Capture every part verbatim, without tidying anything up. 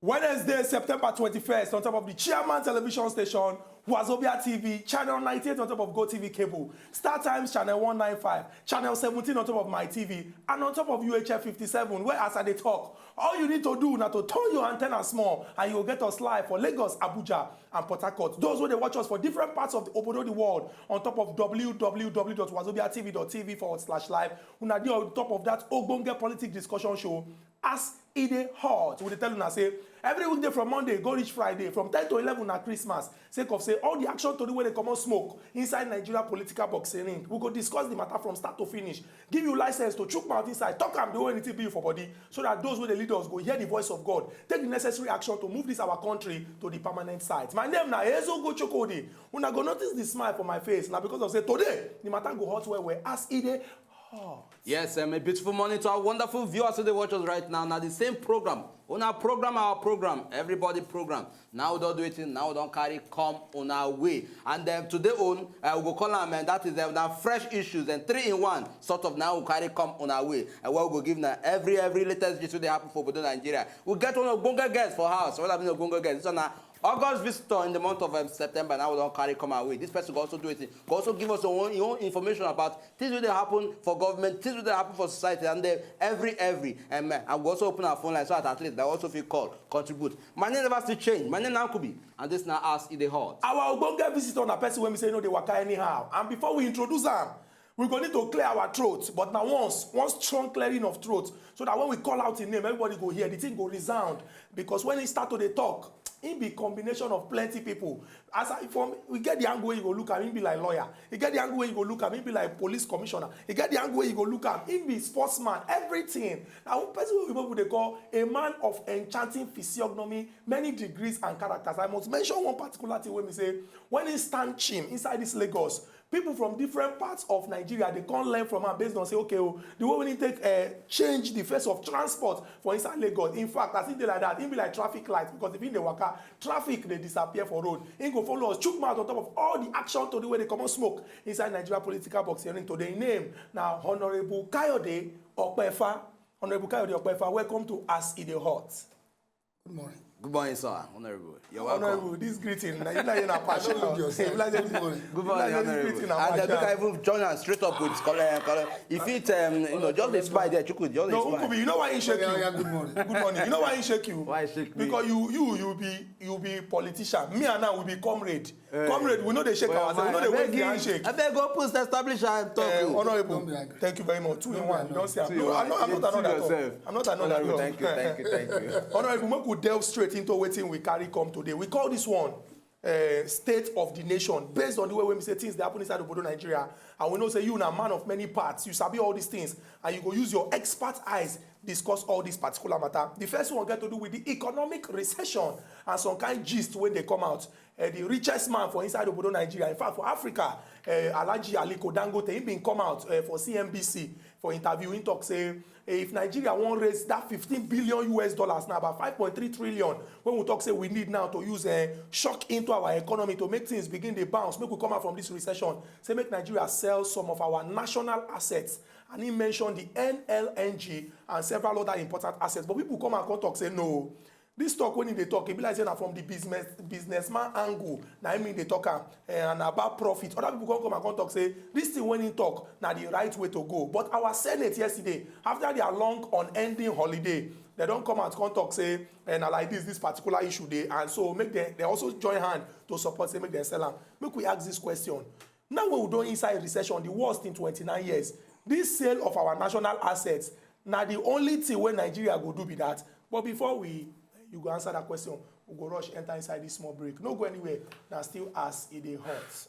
Wednesday, September twenty-first, on top of the Chairman Television Station, Wazobia T V, channel ninety-eight on top of GoTV cable, Star Times channel one ninety-five, channel seventeen on top of My T V, and on top of U H F fifty-seven, where as I dey talk, all you need to do na to turn your antenna small and you go get us live for Lagos, Abuja, and Port Harcourt. Those wey dey watch us for different parts of the obodo the world on top of w w w dot wazobia t v dot t v forward slash live, una dey on top of that ogbonge politic discussion show as e dey hot. We dey tell una say every weekday from Monday go reach Friday from ten to eleven na Christmas, sake of say all the action tori wey dey comot smoke inside Nigeria political boxing ring. We go discuss the matter from start to finish, give you license to chook mouth inside, talk am the way anything be you for body, so that those wey dey lead us go hear the voice of God, take the necessary action to move this our country to the permanent site. My name na Ezo Gochokode. Una go notice the smile for my face na because of say today the matter go hot well well as e dey hot. Yes, um, a beautiful morning to our wonderful viewers who dey watch us right now. Now the same program, una program, our program, everybody program. Now we don do it, now we don carry come on our way. And um, today own, uh, we go call am, and that is um, na fresh issues and three in one sort of now we carry come on our way. And we go give na every every latest gist wey dey happen for obodo Nigeria. We get one ogbonge guest for house. What I mean ogbonge guest? This one na August visitor in the month of um, September. Now we don carry come our way. This person go also do it. Go also give us your own, your own information about things wey dey happen for government, things wey dey happen for society, and then every every. Um, and we also open our phone line so that at least they also fit call, contribute. My name never still change. My name na Kubi, and this na as e dey hot. Our ogbonge visitor na person wey be say e no dey waka anyhow. And before we introduce am, we go need to clear our throat. But na once, one strong clearing of throat, so that when we call out him name, everybody go hear. The thing go resound because when he start to dey talk, he be combination of plenty people. As I from, we get the angle wey you go look am, he be like lawyer. He get the angle wey you go look am, he be like police commissioner. He get the angle wey you go look am, he be sportsman. Everything. Na one person wey people dey call a man of enchanting physiognomy, many degrees and characters. I must mention one particular thing wey be say when he stand chim inside this Lagos, people from different parts of Nigeria dey come learn from am based on say okay o, the way wey he take uh, change the face of transport for inside Lagos. In fact, as he dey like that, he be like traffic light because if he dey waka, traffic dey disappear for road. He go follow us chook mouth on top of all the action tori wey dey comot smoke inside Nigeria political boxing ring today. Him name na Honourable Kayode Okpefa. Honourable Kayode Okpefa, welcome to As E Dey Hot. Good morning. Good morning, sir. Honorable. You're welcome. Honorable, this greeting, na you na na passion. Good morning. Good morning, Honorable. And uh, make I even join am straight up with color and color. If it, um, you know, just dey smile there, Chukwu, just dey smile. No, Ukubi, you know why he shake you? Yeah, yeah, good morning. Good morning. You know why he shake you? Why he shake me? Because you, you, you be, you be politician. Me and now we be comrade. Comrade, we no dey shake ourselves, we no dey wave the handshake. Abeg go put establish and talk. Eh, Honorable, thank you very much. Two in one, you don see am. No, I'm not, I'm not another at all. I'm not another at all. Thank you, thank you, thank you. Honorable, make we delve straight into wetin we carry come today. We call this one uh, state of the nation based on the way wey we say things dey happen inside obodo Nigeria, and we know say you na man of many parts, you sabi all these things, and you go use your expert eyes discuss all this particular matter. The first one get to do with the economic recession and some kind gist wey dey come out. Uh, the richest man for inside obodo Nigeria, in fact for Africa, uh, Alhaji Aliko Dangote, he bin come out uh, for C N B C for interview. He talk say if Nigeria wan raise that fifteen billion U S dollars, na about five point three trillion wey we talk say we need now to use uh, shock into our economy to make things begin dey bounce, make we come out from this recession. Say make Nigeria sell some of our national assets, and he mention the N L N G and several other important assets. But people come and come talk say no. This talk when he dey talk, e be like say na from the business businessman angle na him he dey talk am, eh, and about profit. Other people come come and come talk say this thing when he talk na the right way to go. But our Senate yesterday, after their long unending holiday, they don come out come talk say eh, na like this this particular issue dey, and so make they they also join hand to support say make dem sell am. Make we ask this question. Now wey we don inside recession, the worst in twenty-nine years, this sale of our national assets na the only thing wey Nigeria go do be that. But before we you go answer that question, we go rush enter inside this small break. No go anywhere, na still as e dey hot.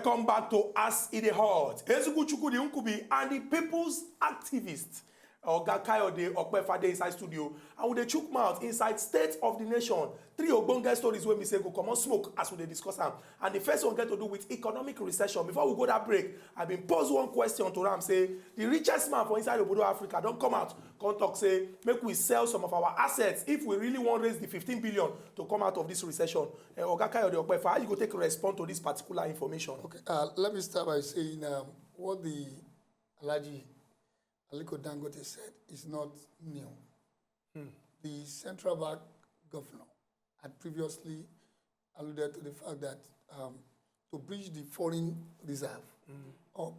Come back to As E Dey Hot. Ezugu Chukwudi Nkubi and the people's activist, Oga Kayode Okpefa dey inside studio, and we dey chook mouth inside State of the Nation. Three ogbonge stories wey be say go comot smoke as we dey discuss am. And the first one get to do with economic recession. Before we go that break, I been pose one question to am say, the richest man for inside obodo Africa don come out, come talk say make we sell some of our assets if we really wan raise the fifteen billion to come out of this recession. Eh, Oga Kayode Okpefa, how you go take respond to this particular information? Okay, uh, let me start by saying um, what the Alhaji Aliko Dangote said is not new. The central bank governor had previously alluded to the fact that um, to bridge the foreign reserve up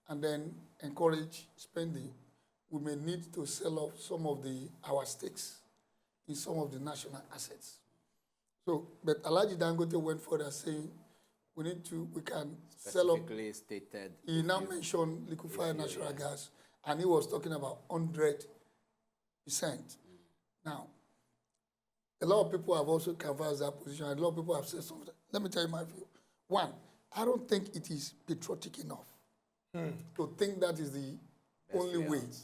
and then encourage spending, we may need to sell off some of the our stakes in some of the national assets. So, but Alhaji Dangote went further saying we need to, we can sell up. Specifically stated. He now mentioned liquefied natural gas, and he was talking about hundred percent. Now, a lot of people have also canvassed that position, and a lot of people have said something. Let me tell you my view. One, I don't think it is patriotic enough to think that is the only way way out.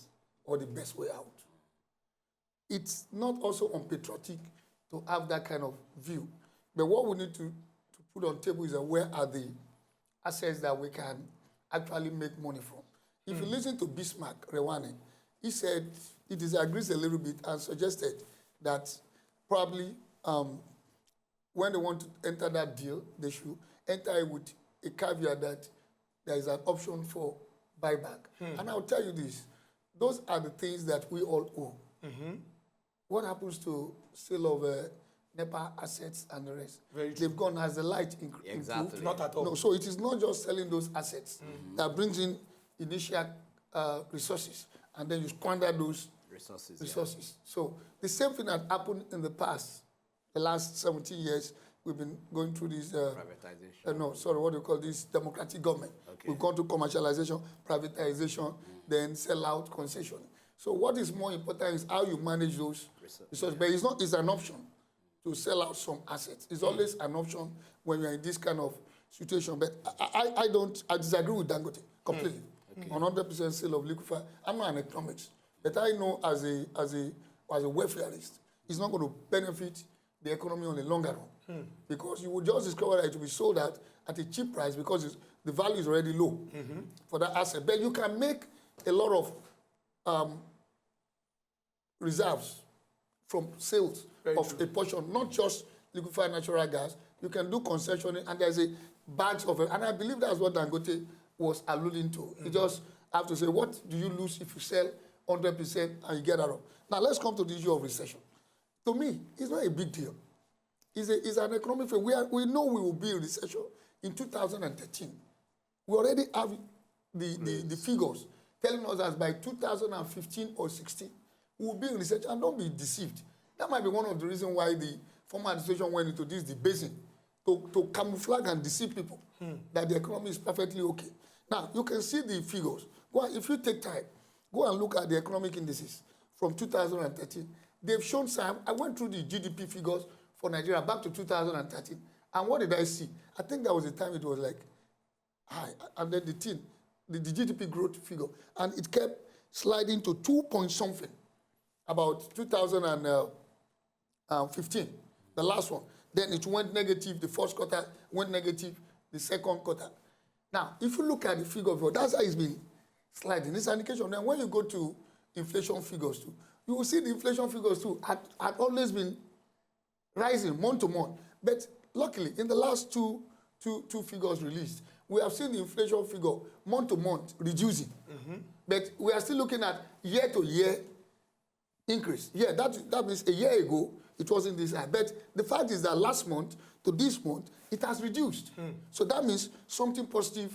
Or the best way out. It's not also unpatriotic to have that kind of view. But what we need to, to put on table is that where are the assets that we can actually make money from? If you listen to Bismarck Rewane, he said he disagrees a little bit and suggested that probably um, when they want to enter that deal, they should enter it with a caveat that there is an option for buyback. And I'll tell you this, those are the things that we all owe. What happens to sale of uh, NEPA assets and the rest? Very true. They've gone as the light in, Exactly. improved. Not at all. No, so it is not just selling those assets that brings in initial uh, resources, and then you squander those Resources. Yeah. resources. So the same thing that happened in the past, the last seventeen years, we've been going through this. Uh, Privatization. uh, no, sorry, what do you call this? Democratic government. Okay. We've gone to commercialization, privatization, then sell out, concession. So what is more important is how you manage those Resource- resources. But it's not. It's an option to sell out some assets. It's always an option when you're in this kind of situation. But I, I, I don't. I disagree with Dangote completely on hundred percent sale of liquefied. I'm not an economist, but I know as a as a as a welfareist, it's not going to benefit the economy on the longer run because you will just discover that it will be sold at at a cheap price because it's, the value is already low for that asset. But you can make a lot of um, reserves from sales Very of true. a portion, not just liquefied natural gas. You can do concession, and there's a bags of it. And I believe that's what Dangote was alluding to. You just have to say, what do you lose if you sell hundred percent and you get out of? Now, let's come to the issue of recession. To me, it's not a big deal. It's, a, it's an economic failure. We, are, we know we will be in recession in two thousand thirteen. We already have the, the, the figures telling us that by two thousand fifteen or sixteen, we will be in recession. And don't be deceived. That might be one of the reasons why the former administration went into this debasing to, to camouflage and deceive people that the economy is perfectly okay. Now, you can see the figures. Go and, if you take time, go and look at the economic indices from two thousand thirteen. They've shown some. I went through the G D P figures for Nigeria back to two thousand thirteen. And what did I see? I think that was the time it was like high. And then the thing, the, the G D P growth figure, and it kept sliding to two point something about two thousand and fifteen, the last one. Then it went negative the first quarter, went negative the second quarter. Now, if you look at the figure, that's how it's been sliding. It's an indication. Then when you go to inflation figures too, you will see the inflation figures too had, had always been rising month to month. But luckily, in the last two, two, two figures released, we have seen the inflation figure month to month reducing. But we are still looking at year to year increase. Yeah, that, that means a year ago, it wasn't this high. But the fact is that last month to this month, it has reduced. So that means something positive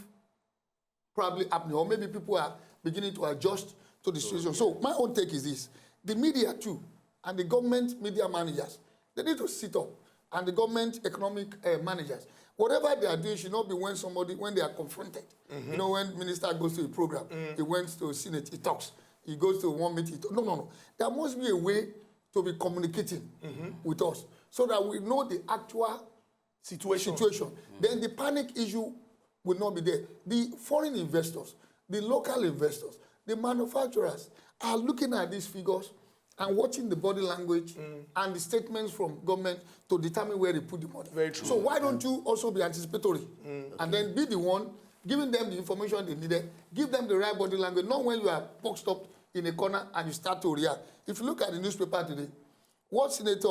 probably happening, or maybe people are beginning to adjust to the situation. So my own take is this. The media too, and the government media managers, they need to sit up. And the government economic uh, managers, whatever they are doing should not be when somebody, when they are confronted. You know, when minister goes to a program, he went to Senate, he talks. He goes to one meeting. He talk- no, no, no. There must be a way to be communicating with us so that we know the actual Situation. situation. Then the panic issue will not be there. The foreign investors, the local investors, the manufacturers are looking at these figures and watching the body language and the statements from government to determine where they put the money. Very true. So why don't you also be anticipatory and then be the one giving them the information they needed, give them the right body language, not when you are boxed up in a corner and you start to react. If you look at the newspaper today, what Senator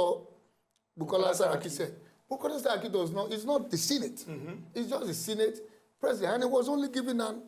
Bukola Saraki said, Bukola Saraki does not, it's not the Senate. It's just the Senate president. And he was only giving an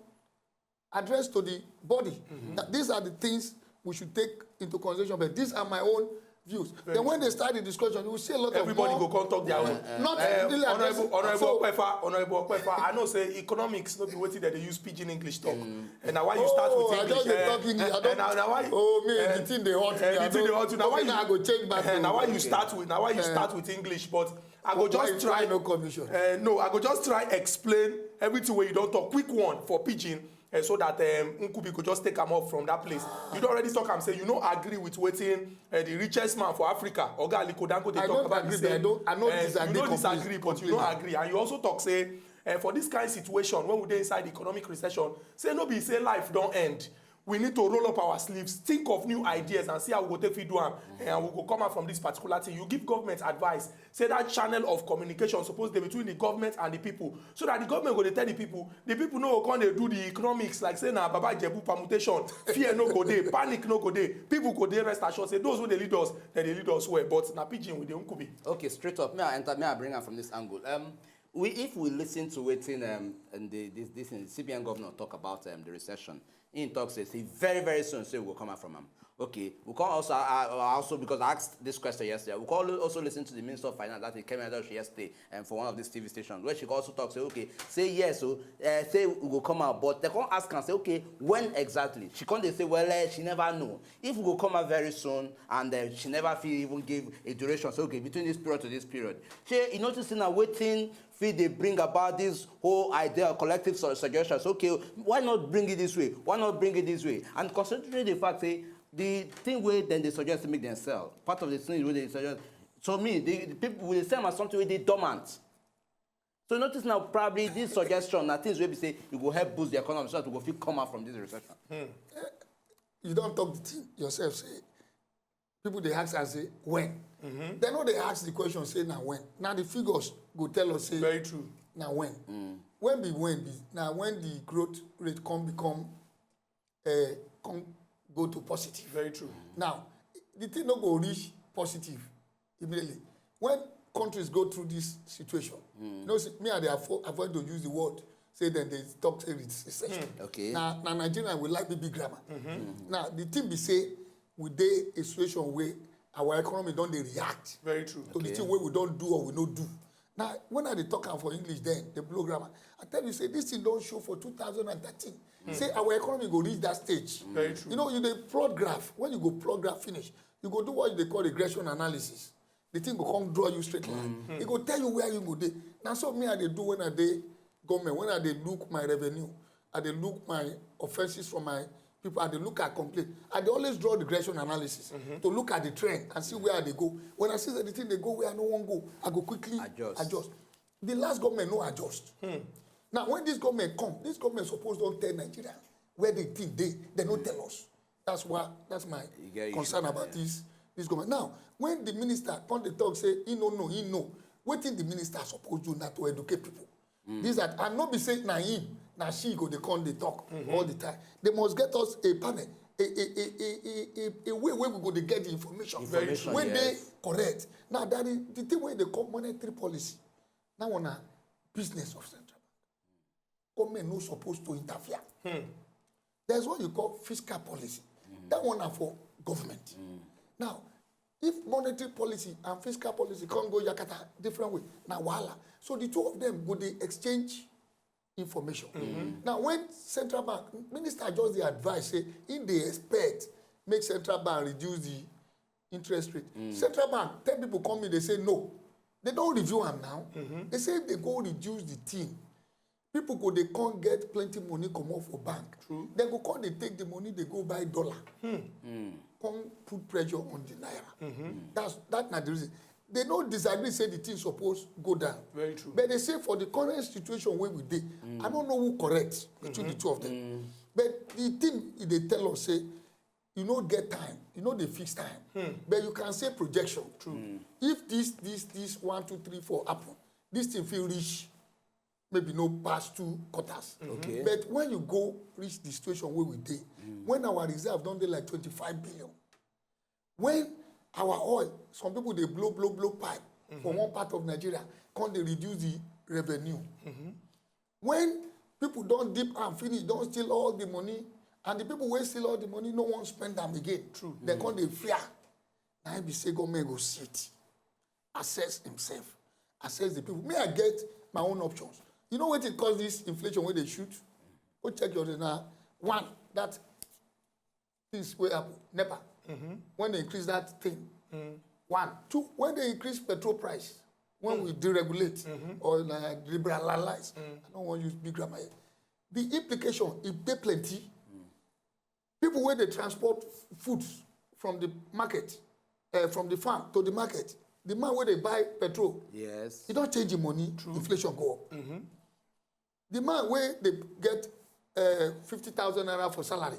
address to the body. That these are the things we should take into consideration, but these are my own views. Then when they start the discussion, you will see a lot Everybody of go more, come talk their own. Not Eh, really Honorable, addressing. Honorable So, Okpefa, Honorable Okpefa, I know say economics no be wetin dem dey use pidgin English talk. And na why you Oh, start with I English. just dey Eh, talk English. I eh, don't na, na why, Oh, me, eh, the thing dey hot me. eh, I the thing dey don't- hot you. Na Okay, why now I you, go change back eh, to na why you Okay. start with, na why you Eh. start with English. But I go Why- just try. why no commission? Eh, no, I go just try explain everything wey you don talk, quick one for pidgin, eh, so that um, Nkubi go just take am off from that place. You don already talk am say you no agree with wetin eh, the richest man for Africa, Oga Aliko Dangote, I talk don't about agree, this. but I don't- I no Eh, disagree you no completely. Disagree, but you no Completely. Agree, and you also talk say eh, for this kind situation when we dey inside economic recession, say no be say life don end. We need to roll up our sleeves, think of new ideas and see how we go take fit do am. Eh, and we go come out from this particular thing. You give government advice, say that channel of communication suppose dey between the government and the people, so that the government go dey tell the people, the people no go come dey do the economics like say na Baba Ijebu permutation, fear no go dey, panic no go dey. People go dey rest assured say those wey dey lead us, dem dey lead us well. But na pidgin we dey, Nkubi. Okay, straight up. May I enter? May I bring am from this angle? Um, we, if we listen to wetin um, and the, this, this thing, C B N governor talk about um, the recession, he talk say, say very, very soon, say we go come out from am. Okay, we can also, I, I also, because I asked this question yesterday, we can also listen to the Minister of Finance, that is Kemi Adeosun, yesterday, and for one of these T V stations, where she also talk say, okay, say yes, so uh, say we go come out, but they can't ask and say, okay, when exactly? She can't, they say, well, uh, she never know. If we go come out very soon, and uh, she never feel even give a duration, so okay, between this period to this period. She, you notice now, waiting fit dey bring about this whole idea of collective su- suggestions. Okay, why not bring it this way? Why not bring it this way? And considering the fact say the thing wey dem dey suggest make dem sell, part of the thing wey dem suggest, to me, the, the people will sell am as something wey dey dormant. So notice now, probably this suggestion na things wey be say you go help boost the economy so that we go fit come out from this recession. You don talk the thing yourself, say people dey ask and say when. Dem no dey ask the question say na when. Na the figures go tell us say Very true. Na when. When be when be na when the growth rate come become uh, come go to positive. Very true. Now, the thing no go reach positive immediately. When countries go through this situation, you know, see, me I dey avo- avoid to use the word say dem dey talk say it's recession. Okay. Now, now Nigeria we like big big grammar. Now the thing be say we dey a situation where our economy don dey react Very true. to the thing wey we don do or we no do. Now, when I dey talk am for English then, the program, I tell you say this thing don show for two thousand and thirteen. Say our economy go reach that stage. Very true. You know, you dey plot graph. When you go plot graph finish, you go do what they call regression analysis. The thing go come draw you straight line. It go tell you where you go dey. Na so me I dey do when I dey government, when I dey look my revenue, I dey look my offences from my people, I dey look at complaint. I dey always draw regression analysis to look at the trend and see where I dey go. When I see that the thing dey go where I no wan go, I go quickly Adjust. Adjust. The last government no adjust. Now when this government come, this government suppose don tell Nigeria where the thing dey. Dem no tell us. That's why that's my You get issue, concern about yeah. this this government. Now when the minister come dey talk say he no know, he know. Wetin the minister suppose do na to educate people. This that and no be say na him na she go dey come dey talk all the time. They must get us a panel, a a a a a a, a way wey we go dey get the information. Information, Wey dey yes. Correct. Now that is the thing wey dey call monetary policy. That one na business of central bank. Government no suppose to interfere. There's what you call fiscal policy. That one na for government. Now, if monetary policy and fiscal policy come go yakata different way, na wahala. So the two of them go dey exchange information. Now when central bank minister just dey advise say im dey expect make central bank reduce the interest rate. Central bank tell people come in dey say no, they don review am now. They say if they go reduce the thing, people go dey come get plenty money comot for bank. True. Dem go come dey take the money dey go buy dollar. Come put pressure on the naira. That's that na the reason. They no disagree say the thing suppose go down. Very true. But they say for the current situation wey we dey, I no know who correct between the two of them. But the thing e dey tell us say you no get time, you no dey fix time. But you can say projection. True. If this, this, this one, two, three, four happen, this thing fit reach maybe no pass two quarters. Okay. But when you go reach the situation wey we dey, when our reserve don dey like twenty-five billion, when our oil, some people dey blow, blow, blow pipe for one part of Nigeria, come dey reduce the revenue. When people don dip am finish, don steal all the money, and the people wey steal all the money no wan spend am again. True. Dem come dey fear. Na im be say government go sit, assess himself, assess the people. Me, I get my own options. You know wetin cause this inflation wey dey shoot? Go check your na one, that things wey happen, NEPA, when they increase that thing. One, two, when they increase petrol price, when we deregulate or na liberalize, I no wan use big grammar here. The implication, e dey plenty. People wey dey transport f- food from the market, uh, from the farm to the market, the man wey dey buy petrol, Yes. e don change the money, inflation go up. The man wey dey get uh, fifty thousand naira for salary,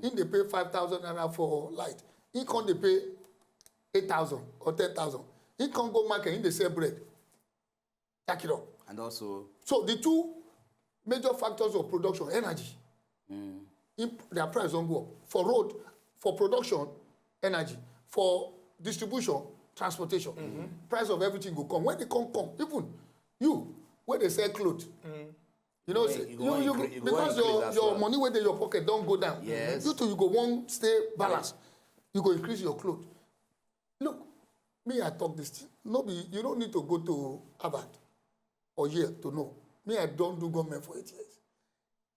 he dey pay five thousand naira for light, he come dey pay eight thousand or ten thousand. He come go market, he dey sell bread, jack it up. And also, So the two major factors of production, energy, im- their price don go up. For road, for production, energy, for distribution, transportation, price of everything go come. When they come, come, even you wey dey sell cloth, you know, Yeah, say, you go wan you, incre- you go because wan increase your as your well. Money wey dey your pocket don go down. Yes. You too, you go wan stay balance. You go increase your cloth. Look, me, I talk this thing. No be, you don't need to go to Harvard or Yale to know. Me, I don't do government for eight years.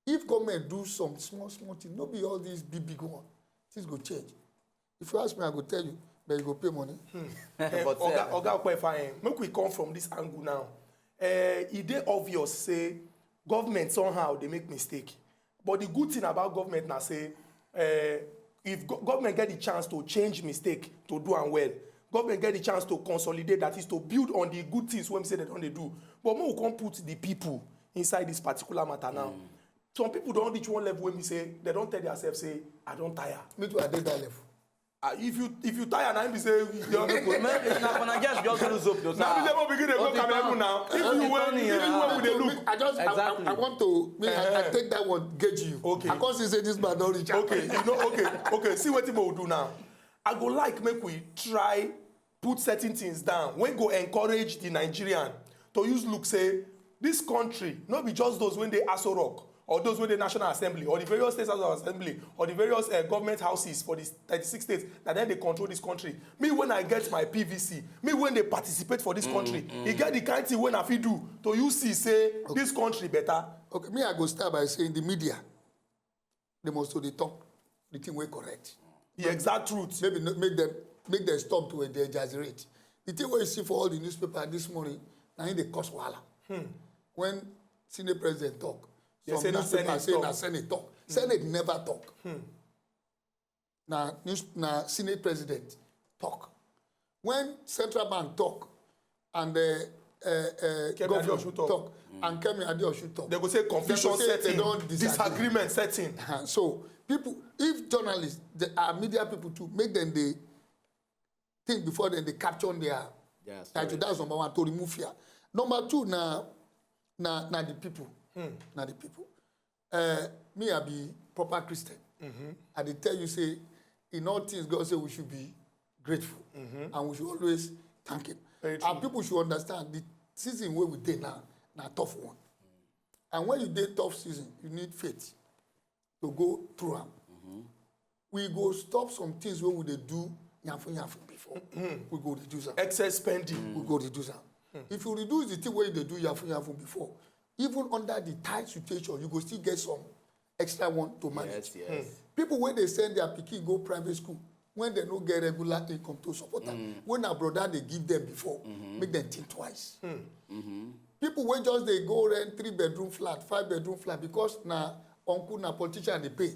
If government do some small, small thing, no be all these big, big one, things go change. If you ask me, I go tell you, but you go pay money. Eh, But, Oga, uh, Oga Okpefa, eh, make we come from this angle now. Eh, e dey obvious say government somehow dey make mistake. But the good thing about government na say, eh, if go government get the chance to change mistake to do am well, government get the chance to consolidate, that is to build on the good things wey be say dem don dey do. But make we come put the people inside this particular matter now. Some people don reach one level wey be say dem don tell themselves say, "I don tire." Me too, I dey that level. Ah, if you if you tire, na im be say you don People, man, na for Naija, just lose hope. Just na be say make we begin dey go Cameroon now. If you wey if you wey we dey look. I just I- Exactly. I, I want to me I, I Eh. take that one, gauge you. Okay. I can't see say this man don reach. Okay, you know, okay, okay. See wetin we do now. I go like make we try put certain things down wey go encourage the Nigerian to use look say this country no be just those wey dey Aso Rock or those wey dey National Assembly or the various state House of Assembly or the various uh, government houses for the thirty-six states na dem dey control this country. Me when I get my P V C, me when dey participate for this country, e get the kind thing wey I fit do to use see say this country better. Okay, me I go start by saying the media, they must to dey talk the thing wey correct. The exact truth. Maybe no, make them make them stop to dey exaggerate. The thing wey you see for all the newspaper this morning, na im dey cause wahala. When Senate president talk, They some say na newspaper Senate say talk. Na Senate talk. Senate never talk. Na news na Senate president talk. When central bank talk and uh, uh, uh, Kemi governor Adeosun talk. Talk and Kemi Adeosun talk, They go say confusion say they setting, don disagree. Disagreement setting. Uh-huh. So people, if journalists, the, our media people too, make them dey think before then they capture their Yeah, title. That's number one, to remove fear. Number two, na na na the people, na the people. Uh, me, I be proper Christian. I dey tell you say, in all things, God say we should be grateful and we should always thank Him. Very And people should understand the season wey we dey now na tough one. And when you dey tough season, you need faith to go through am. We go stop some things wey we dey do yamfu yamfu before. We go reduce am. Excess spending. We go reduce am. If you reduce the thing wey you dey do yamfu yamfu before, even under the tight situation, you go still get some extra one to manage. Yes, yes. People wey dey send their pikin go private school when dem no get regular income to support am, wey na brother dey give them before, make them think twice. People wey just dey go rent three bedroom flat, five bedroom flat because na uncle, na politician dey pay,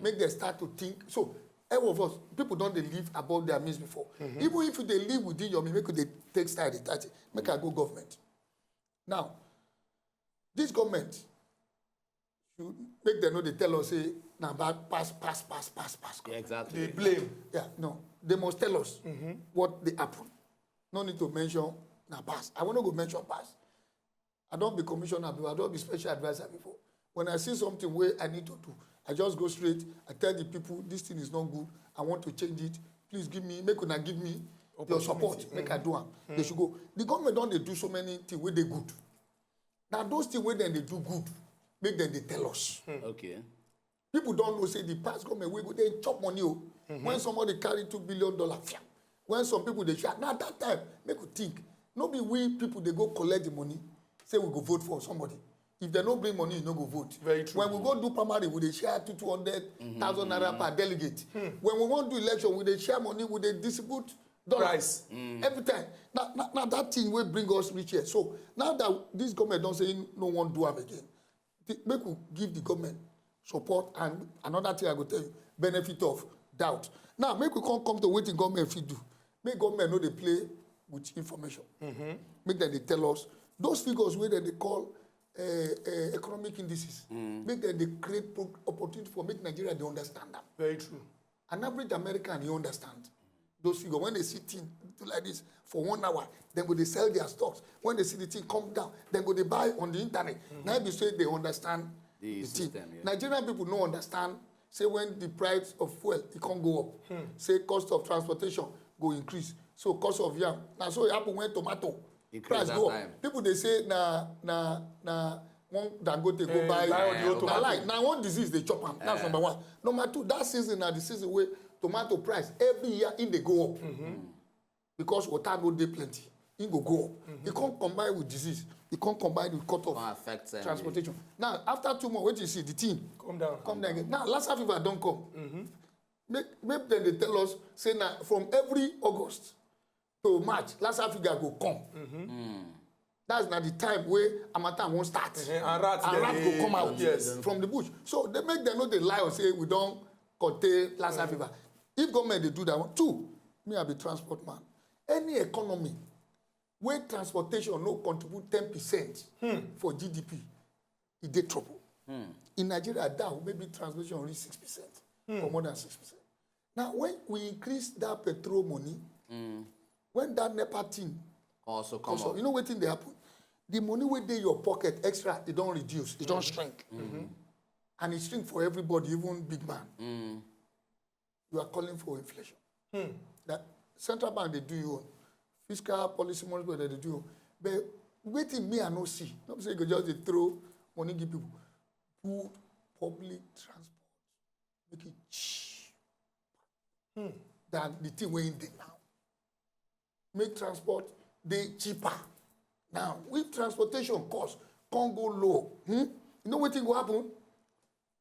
make dem start to think. So All of us, people don dey live above their means before. Even if you dey live within your means, make you dey take style, dey tight, make I go government. Now, this government should make dem no dey tell us say na bad pass, pass, pass, pass, pass. Exactly. Dey blame. Yeah, no, they must tell us what dey happen. No need to mention na pass. I wan no go mention pass. I don be commissioner before, I don be special adviser before. When I see something wey I need to do, I just go straight, I tell the people, this thing is not good, I want to change it, please give me, make una give me your Opportunity. Support, make I do am. They should go. The government don dey do so many things wey dey good. Na those things wey dem dey do good, make dem dey tell us. Okay. People don know say the past government wey go dey chop money o. When somebody carry two billion dollar, fiam. When some people dey shout, na that time make we think. No be we people dey go collect the money, say we go vote for somebody. If dem no bring money, you no go vote. Very true. When we go do primary, we dey share two two hundred thousand naira per delegate. When we wan do election, we dey share money, we dey distribute dollars. Price. Every time. Na, na, na that thing wey bring us reach here. So now that this government don say no wan do am again, th- make we give the government support. And another thing I go tell you, benefit of doubt. Now make we come come to wetin government fit do. Make government no dey play with information. Make dem dey tell us those figures wey dem dey call uh, uh, economic indices. Make dem dey create pro- opportunity for make Nigeria dey understand am. Very true. An average American, you understand those figures. When they see thing do like this for one hour, then go they sell their stocks. When they see the thing come down, then go they buy on the internet. Now be say they understand The the, system, thing. Yeah. Nigerian people no understand. Say when the price of fuel it can't go up, say cost of transportation go increase. So cost of yam. Now so it happen when tomato Increase price that go time. Up. People they say na na na one Dangote go Eh, buy. buy all the Na automatic. Lie. Now one disease they chop am. That's number one. Number two, that season na the season where tomato price every year in they go up because water no dey plenty. It go go up. It can't combine with disease. It can't combine with cut off Come affect them. Transportation. Now after two months, what you see the thing Come down. Come down again. Now Lassa fever don come. Make make dem dey tell us say na from every August to March, Lassa fever go come. That's na the time wey harmattan wan start. Eh, and rat And dem rat dey- go come out Yes. From the bush. So they make dem no dey lie or say we don contain Lassa fever. If government dey do that one, two, me I be transport man. Any economy wey transportation no contribute ten percent for G D P, e dey trouble. In Nigeria, that maybe transportation reach six percent or more than six percent. Now, when we increase that petrol money, when that NEPA thing Also come also, up. You know wetin dey happen? The money wey dey your pocket extra, e don reduce, e don shrink. And e shrink for everybody, even big man. You are calling for inflation. That central bank dey do you own, fiscal policy monitoring dem dey do you own. But wetin me I no see, no be say you go just dey throw money give people. Put public transport, make it cheap than the thing wey e dey now. Make transport dey cheaper. Now, if transportation cost come go low, hmm? You know wetin go happen?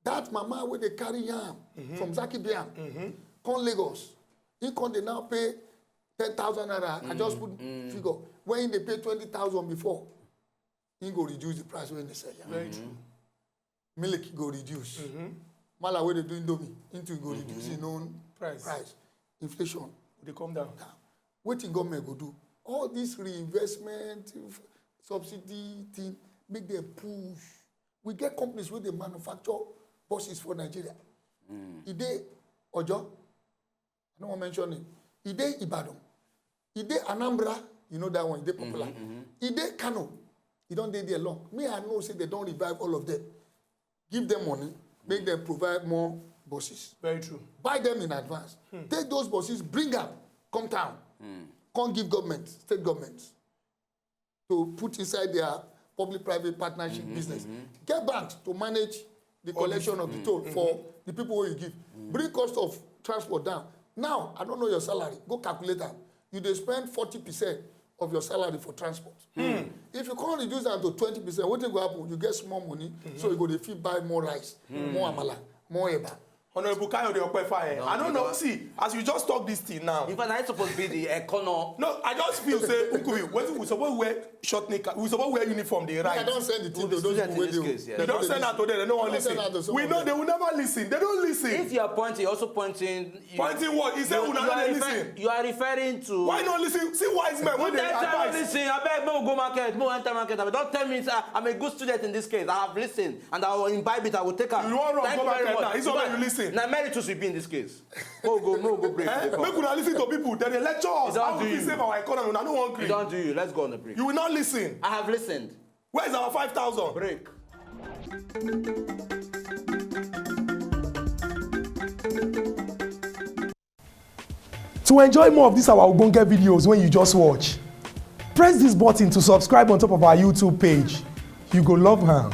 That mama wey dey carry yam from Zaki Biam come Lagos, he come dey now pay ten thousand naira. I just put figure. When he dey pay twenty thousand before, he go reduce the price wey he dey sell yam. Very true. Milk go reduce. Mala wey dey do indomie, into go reduce him own Price. Price. Inflation. They come down. Wetin government go do? All this reinvestment, f- subsidy thing, make them push. We get companies wey dey manufacture buses for Nigeria. E dey Ojo, I no wan mention name. E dey Ibadan. E dey Anambra, you know that one, e dey popular. E dey Kano, e don dey there long. Me, I know say they don revive all of them. Give them money, make them provide more buses. Very true. Buy them in advance. Take those buses, bring am, come town, come give government, state government to put inside their public-private partnership business. Get banks to manage the collection of the toll for the people wey you give. Bring cost of transport down. Now, I don't know your salary. Go calculate am. You dey spend forty percent of your salary for transport. If you can't reduce am to twenty percent, wetin go happen? You get small money, so you go dey fit buy more rice, more amala, more eba. Honorable Kayode Okpefa, eh, No, I don't know. because- See, as you just talk this thing now. In fact, na I suppose be the econo. No, I just feel say Nkubi, wetin we suppose wear short knicker, we suppose wear uniform, dey I right. Don't send the thing We'll to be those students people in this wey case, dey. yeah. You don't send that to them, they don't want to Don't send listen. that to some We of know them. They will never listen. They don't listen. If you are pointing, also pointing. You, Pointing what? He said you, una you no are dey refer- listen. You are referring to. Why not listen? See wise men when Don't they tell me advise. Listen, I beg, no go market, no enter market. I don't tell me, sir, I'm a good student in this case. I have listened and I will imbibe it. I will take out. You wan run Thank go you very market much. now. It's over, you listen. Now, emeritus will be in this case. No go, no go break. Eh? Make una listen to people. Then they lecture us. Don't How we do fit you. Save our economy? Una no wan You gree. Don't do you. Let's go on a break. You will not listen. I have listened. Where is our five thousand? Break. To enjoy more of these our ogbonge videos when you just watch, press this button to subscribe on top of our YouTube page. You go love am.